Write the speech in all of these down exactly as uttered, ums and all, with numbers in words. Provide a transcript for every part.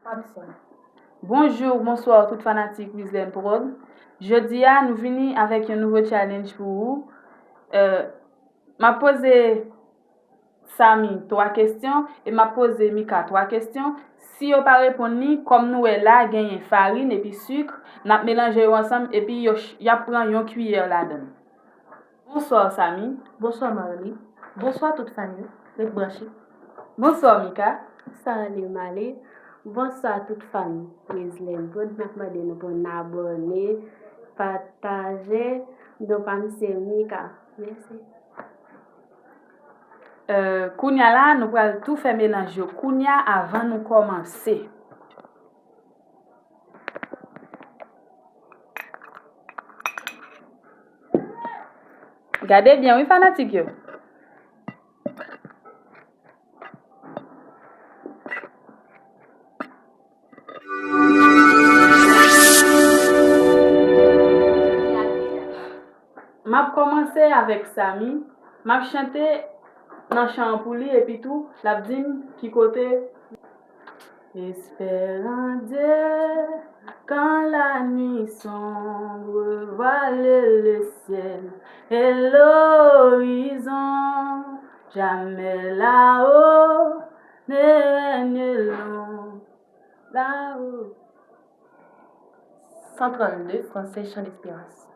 Aksyon. Bonjou, bonswa tout fanatik Wizlen Prod. Jodi a, nou vini avèk yon nouvo challenge pou ou. Euh, m ap poze Samy twa kesyon e m ap poze Mika twa kesyon. Si yo pa reponn li, kòm nou wè la, genyen farin epi sik, n ap melanje yo ansanm epi yo ch-, y ap pran yon kiyè ladan l. Bonswa, Samy. Bonswa, Marly. Bonswa, tout fan yo. Ret branche. Bonswa, Mika. Sa ale, m ale. Bonswa, tout fan Wizlen Prod. M ap mande nou pou n abòne, pataje. Non pa m se Mika. Mèsi. Euh, kounya la, nou pral tou fè melanj yo kounya avan nou kòmanse. Gade byen wi fanatik yo. M ap kòmanse avèk Samy. M ap chante nan chan an pou li epi tou l ap di m ki kote. Espère en Dieu quand la nuit sombre voile le ciel et l'horizon, jamais là-haut ne règne l'ombre. Là-haut. San trannde, Fransè, Chan Desperans.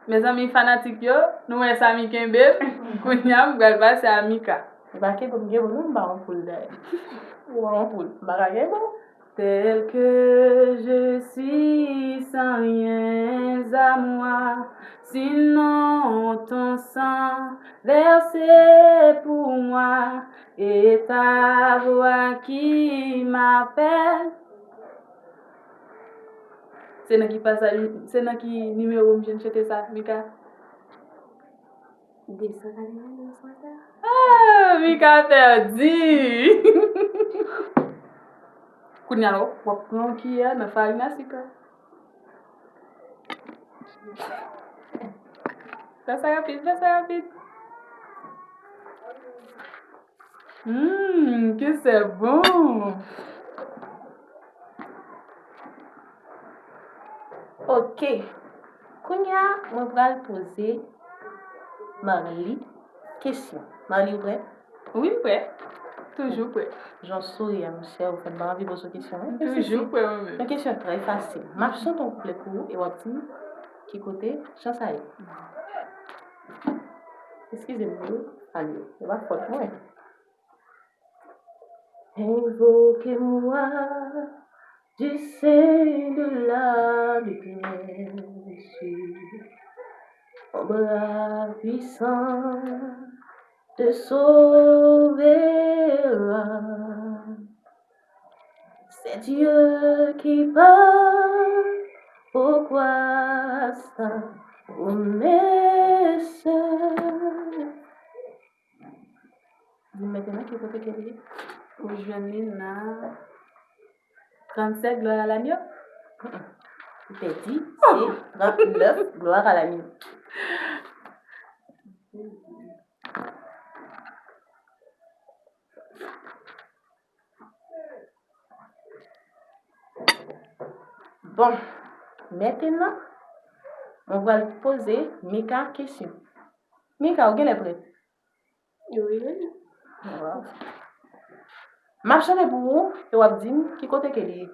Mezanmi, fanatik yo, nou wè Samy kenbe m. Kounya, m pral pase a Mika. E pa kenbe m, kenbe m, non, m pa yon poul, dayè. Ou pa yon poul, m pa ka kenbe w. Tel que je suis, sans rien à moi, sinon ton sang versé pour moi et ta voix qui m'appelle. Se nan ki pasaj, se nan ki nimewo m jwenn chante sa, Mika? De san katrevenndez, mwen sa. Ah, Mika pèdi! Kounya la, w ap pran yon kiyè nan farin a sik la. Fè sa rapid, fè sa rapid. Hum, que c'est bon! Ok. Kounya, mwen pral poze Marly kesyon. Marly, ou prè? Wi, m prè. Toujou prè. Jan w souri a, monchè, ou fè m pa anvi poze w kesyon, wi. Toujou prè, mwen menm. Yon kesyon trè fasil. M ap chante yon kouplè pou ou e w ap di m ki kote chan sa ye. Eskize m, wi. Alò, se pa fòt mwen. Invoquez-moi du sein de la Bible, mon bras puissant te sauvera. C'est Dieu qui parle, pourquoi sa promesse? Di m mentnan ki kote ke li ye? Ou jwenn li nan trannsèt Gloire à l'Agneau? Mm-mm. Ou pèdi, se trannèf Gloire à l'Agneau. Bon, mentnan, mwen pral poze Mika kesyon. Mika, ou genlè prè? Wi, wi. Waw. M ap chante pou ou, e w ap di m ki kote ke li ye.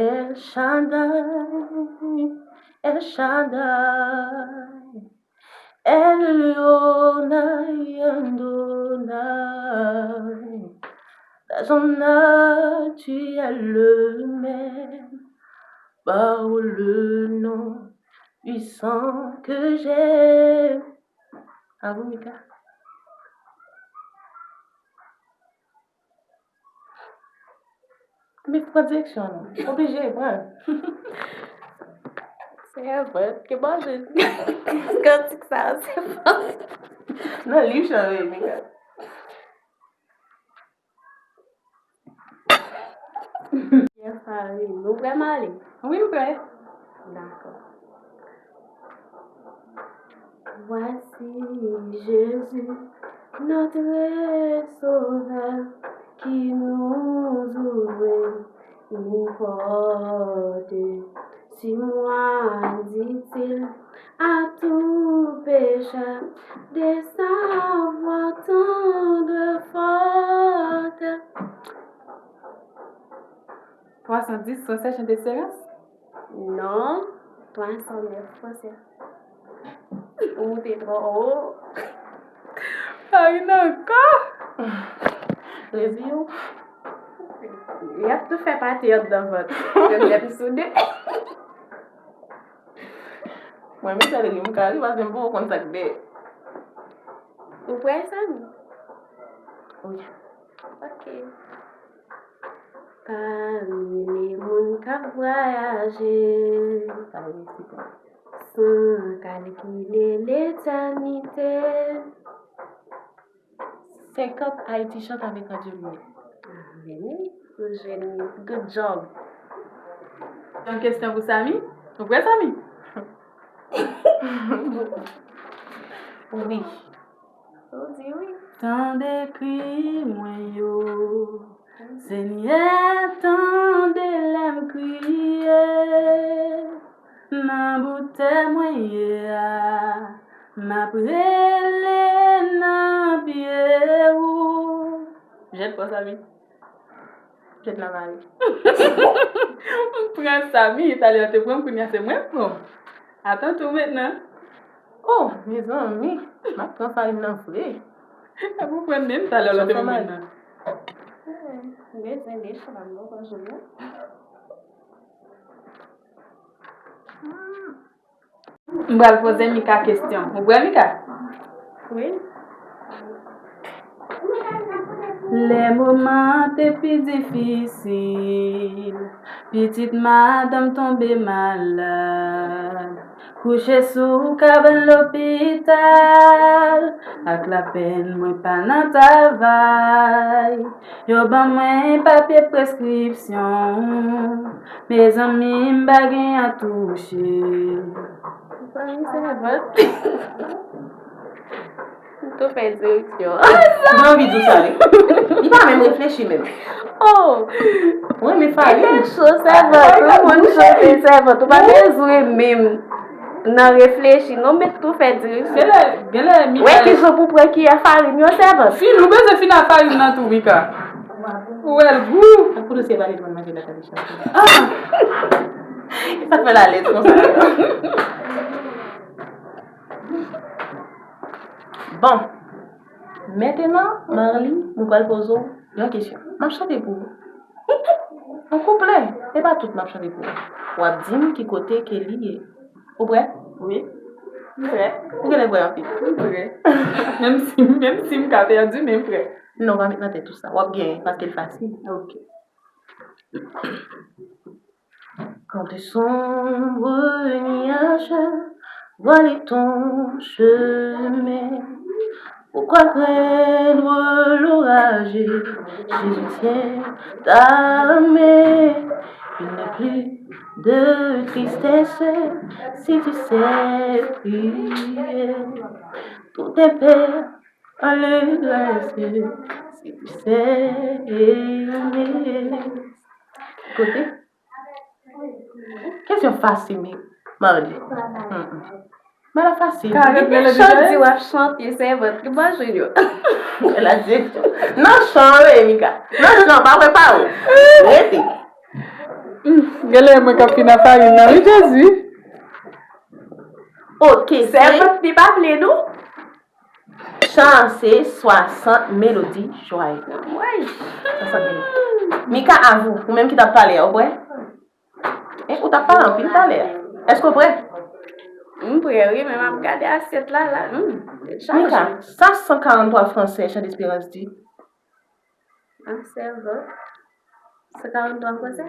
El Shaddai, El Shaddai, Elyon Adonai, dans son naturel même, par le nom puissant que j'ai. A vous, Mika. Men pran direksyon an non. Oblije pran. Se vre, ke bon je kantik sa, se bon. Nan liv chan wi, Mika. Yes, Marie. Nou prè, Marie? Wi, m prè. Dakò. Voici Jésus, notre Sauveur, qui nous ouvre une porte. Suis-moi, dit-il, à tout pécheur, de sa voix tendre, forte. Twa san dis, Fransè Chante Esperans? Non, twa san nèf, Fransè. Ou moute twò wo. Farine ankò. Rezi yo. Y ap tou fè pati anndan vant. Yo lèm soude. Mwen, mizè li, m ka ri paske m poko konn sa k dèyè. Ou prè, Samy? Wi. Ok. Pami moun k ap vwayaje, sa vle di ki sa? San kalkile letènite. Senkant Ayiti chante avèk Radyo Limit. Amen. Ou jwenn li. Good job. Yon kesyon pou Samy? Ou prè, Samy? Wi. Ou di wi. Tande kri mwen yo, Senyè, tande lè m kriye. Nan boutèy mwen ye a, m ap rele nan pye ou. Jèt fò, Samy. Jèt nan mari. M pran Samy, talè a te pran m, kounye a se mwen k pran w. Atann tou mentnan. Oh, mezanmi, m ap pran farin nan vre. Epi w pran menm talè w la te pran mwen nan. M bezwen de chwa, m poko jwenn non. M pral poze Mika kesyon. Ou prè, Mika? Wi. Lè moman te pi difisil, pitit madanm tonbe malad, kouche sou kabann lopital, ak lapenn mwen pa nan travay. Yo ban mwen papye preskripsyon, mezanmi, m pa gen an touche. Zanmi, se vant. M tou fè direksyon. M gen anvi di w sa, wi. Li pa menm reflechi menm. Oh! Mwen renmen farin. Li te cho, sèvant. Tout moun cho, sèvant. Ou pa bezwen menm nan reflechi, non, men tou fè direksyon. Genlè, genlè, Mika. Wè ki jan pou pran kiyè farin yo, sèvant. Fin, ou bezwen fin ak farin nan tou, Mika. Ou wè l gou. Ak pou dosye pale moun manje la ka dechaje. Ah! Sa k fè l alèz konsa? Bon. Mentnan, Marly, mwen pral poze w yon kesyon. M ap chante pou ou. Yon kouplè. E pa tout m ap chante pou ou. W ap di m ki kote ke li ye. Ou prè? Wi. M prè. Ou genlè prè anpil. M prè. Menm si, menm si m ka pèdi, men m prè. Non, pa met nan tèt ou sa. W ap genyen, paske l fasil. Ok. Quand de sombres nuages voilent ton chemin, pourquoi craindre l'orage? Jésus tient ta main. Il n'est plus de tristesse si tu sais prier. Tout est paix à l'heure, si tu sais aimer. Kote? Kesyon fasil, wi, Marly. Mm, mm. Men la fasil. Karèt melodi chan di w ap chante, sèvant. Ki bò jwenn yo? La direksyon. Nan chan, wi, Mika. Nan chan, pa prepare w. Rete. Genlè mwen k ap fin ak farin nan, wi, Jezi. Ok, sèvant, li pa vle, non? Chan an se swasant melodi jwaye. Woy! Swasant melodi. Mika, a vous. Ou menm ki t ap pale a, ou prè? E, ou t ap pale anpil talè a. Èske w prè? M prè, wi, men m ap gade asyèt la, la. Hmm, chaje. Mika, sa san karant twa Fransè Chant Espérance di? An sèvant. San karant twa Fransè?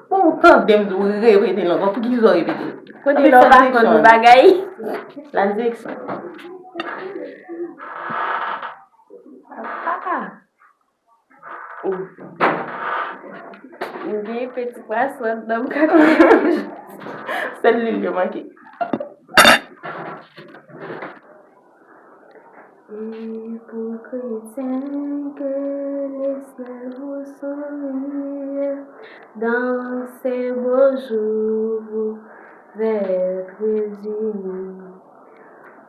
Bon, ou tande m di w repete l ankò, poukisa w repete l? Kote lè w pa konn yon bagay? La direksyon. Papa. Oh. M gen peti pwason anndan m ka konn. Sèl lwil yo manke. Et pour chrétiens, que le ciel vous sourie dans ces beaux jours, vous êtes unis.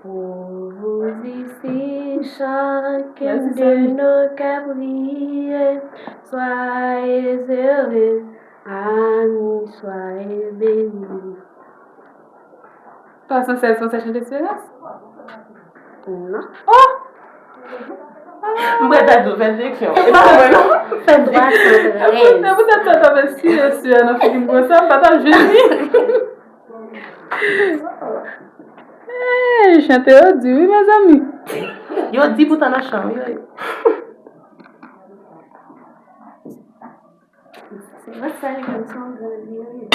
Pour vous ici, chacun de nos cœurs brille, soyez heureux, amis, soyez bénis. Twa san sèz Fransè Chante Esperans? Non. Oh! M prèt a di w fè direksyon. E pa mwen non. Fè twa san trèz. Poutèt sa t ap espire si nan figi m konsa, m pa t ap jwenn li. Hey, chante yo di wi, mezanmi. Yo di poutan nan chan, wi. Se pa sa li menm, se yon gran li ye.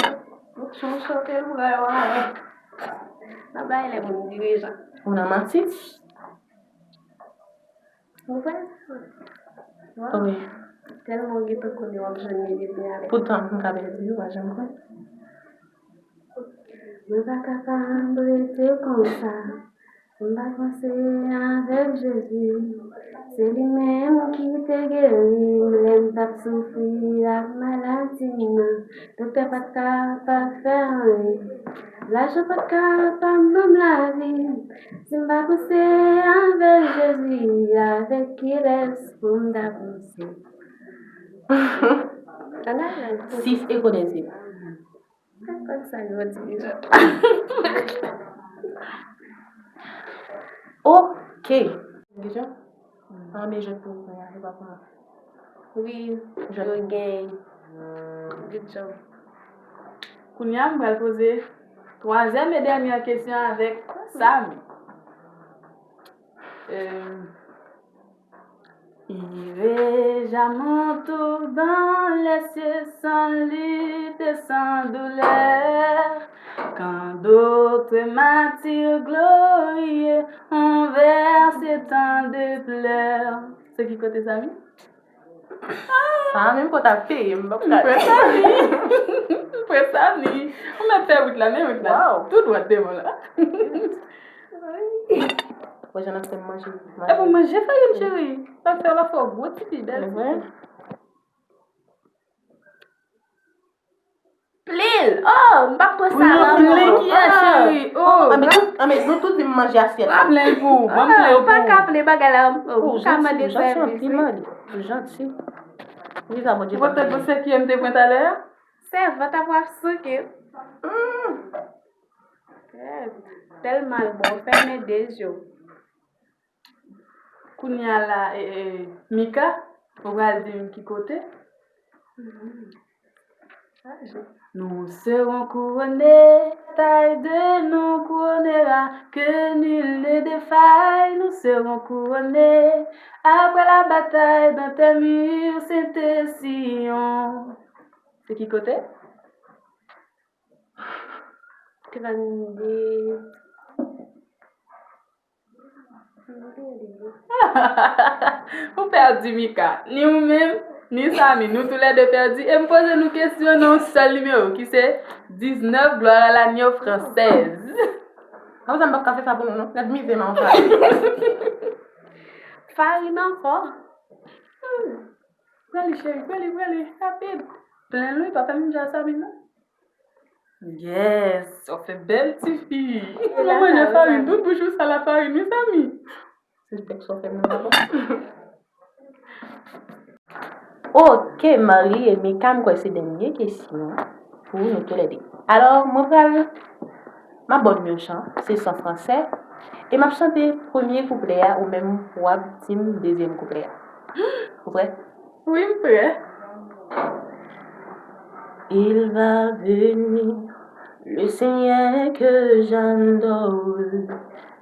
Tout chan chante l vre, waw. Nan bay lè moun dirijan. Ou nan manti? Ou kwè? Wi. Tèlman w gentan konnen w ap jwenn li depi alè. Poutan, m ka byen di w, pa janm kwè. Mwen pa kapab rete konsa. Si m pa panse avèk Jezi, se li menm ki te geri m lè m t ap soufri ak maladi m nan. Doktè pa t kapab fè anyen. Lajan pa t kapab ban m lavi. Si m pa panse avèk Jezi, avèk kilès pou m ta panse? Sis e konèse. Konn sa yo di deja. Ok. Deja? An, men jwèt pou ou, se pa pou mwen. Wi, yo gen. Good job. Kounye a, m pral poze twazyèm e dènyè kesyon avèk Samy. Euh, Il régit à mon tour dans les cieux sans lutte et sans douleur. Quand d'autres martyrs glorieux ont versé tant de pleurs. Se ki kote sa, wi? Sa menm kot ap peye, m p ap M prè sa ni. M prè sa ni. Ou mèt fè wout la, men wout la. Wow. Tou dwat devan la. Wè jan n ap fè m manje. Epi w manje farin, cheri. Sa fè w la fè w gwo tifi, bèl tifi. Plen l. Oh, m p ap pran sa nan men w. Plen ki a, cheri. Oh. Anben, nou tout di m manje asyèt la. Plen pou ou. Ban m plen pou ou. Ou pa ka plen bagay la. Ou ka mande sèvis, wi. Ou janti. Ou janti. Ou pa tande bon sèkiyè m te pran talè a? Sèvant ap ap souke. Tèlman l bon, fèmen de je w. Kounye a la, e, e, Mika, ou pral di m ki kote? Nous serons couronnés, taille de nous couronnera, que nul ne défaille, nous serons couronnés. Après la bataille, dans tes murs, Sainte Sion. Se ki kote? Trannde. Ou pèdi, Mika. Ni ou menm, ni Samy. Nou toulède pèdi. E m poze nou kesyon nan yon sèl nimewo, ki se diznèf, Gloire à l'agneau française. Apre sa, m p ap ka fè sa pou nou, non. Gad mizè m an farin. Farin ankò. Prale, cheri, prale, prale. Rapid. Plen l, wi, pa fè m jan Samy, non. Yes, w ap fè bèl tifi. Ou manje farin, tout bouch ou sal ak farin, wi, Samy. Se tèks w ap fè m nan, papa. Ok, Marlie e Mika, m kwè se dènye kesyon pou nou toulède. Alò, mwen pral, m ap ba w nimewo chan, se san fransè, e m ap chante premye kouplè a, ou menm w ap di m dezyèm kouplè a. Ou prè? Wi, m prè. Il va venir, le Seigneur que j'adore,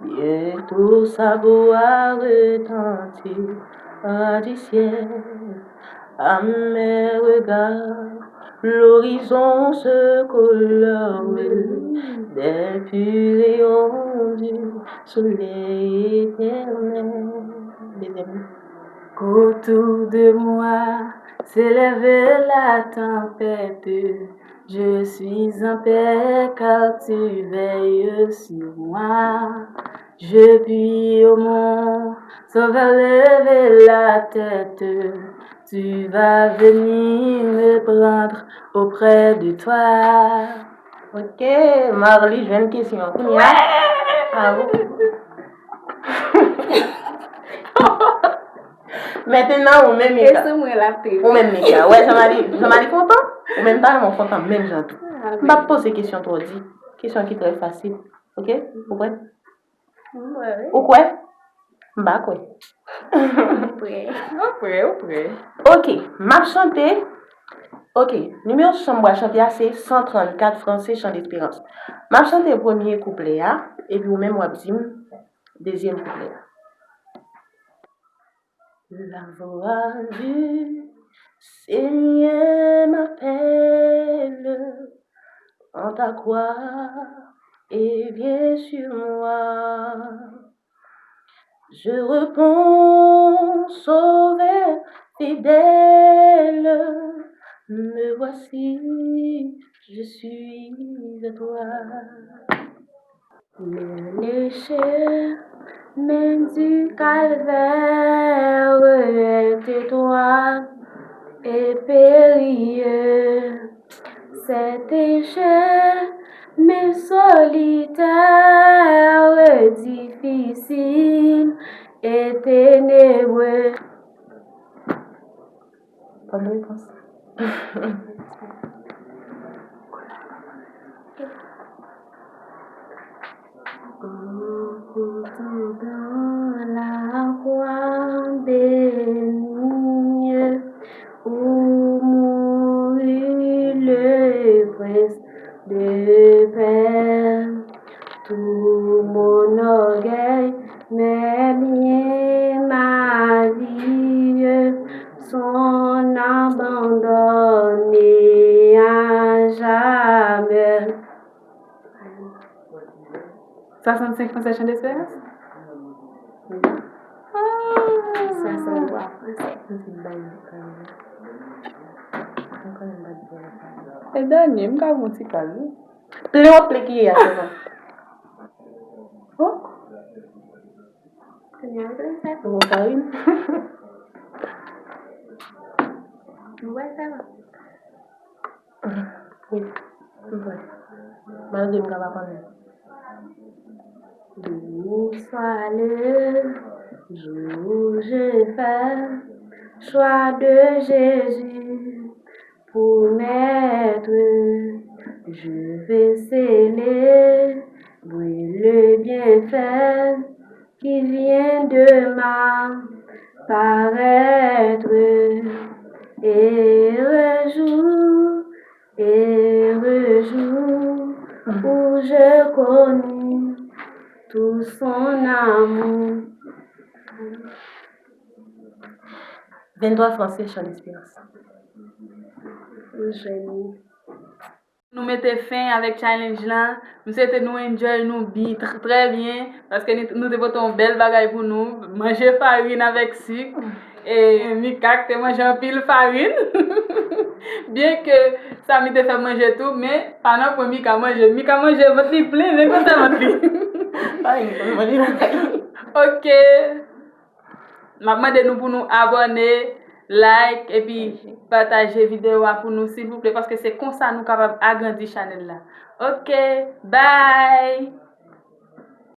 bientôt sa voix retentira du ciel. À mes regards, l'horizon se colore des purs rayons du soleil éternel. Deuxième. Qu'autour de moi s'élève la tempête, je suis en paix car tu veilles sur moi. Je puis au monde Sauveur, levez la tête, tu vas venir me prendre auprès de toi. Ok, Marly jwenn kesyon an. Kounye a, a ou. Mentnan, ou menm, Mika. Ou menm, Mika. Wè, Jean-Marie, Jean-Marie kontan. Ou menm, talè, mwen kontan menm jan tou. M p ap poze kesyon twò di. Kesyon ki trè fasil. Ok? Ou prè? M prè, wi. Ou kwè? M pa kwè. M prè. Ou prè, ou prè. Ok, m ap chante. Ok, nimewo chan m pral chante a se san trannkat, Franse, Chan Desperans. M ap chante premye kouplè a, epi ou menm w ap di m dezyèm kouplè a. La voix du Seigneur m'appelle, prends ta croix et viens sur moi. Je réponds, Sauveur fidèle, me voici, je suis à toi. Mais le chemin du calvaire est étroit et périlleux. C'est un chemin solitaire, difficile et ténébreux. Bonne réponse. En portant dans la croix bénie où mourut le prince de paix, tout mon orgueil, mes biens, ma vie, sont abandonnés à jamais. Swasannsenk Franse, Chan Desperans? Ah! Sa se yon bwa franse. E dènye, m ka gon ti kal, wi. Plen w ap plen kiyè a sèlman. Oh. Kounye a, mwen sa. Bon, Karine. Mwen sa va. Wi, m prè. Malgre m ka pa konnen. Béni soit le jour où je fais choix de Jésus pour maître. Je vais célébrer le bienfait qui vient de m'apparaître. Heureux jour, heureux jour, où je connus tout son amour. Venntwa Franse, Chan Desperans. M jwenn li. Nou mete fen avèk challenge lan. M swete nou enjoy, nou bi, tr-, trè byen, paske ni-, nou te pote yon bèl bagay pou nou. Manje farin avèk sik. E Mika k te manje anpil farin. Byen ke Samy te fè manje tou, men pa nan pwen Mika manje. Mika manje, vant li plen, men konsa vant li. Farin, manje nan kay. Ok. M ap mande nou pou nou abòne, like, epi pataje videyo a pou nou, silvouplè, paske se konsa nou kapab agrandi chanèl la. Ok, bye!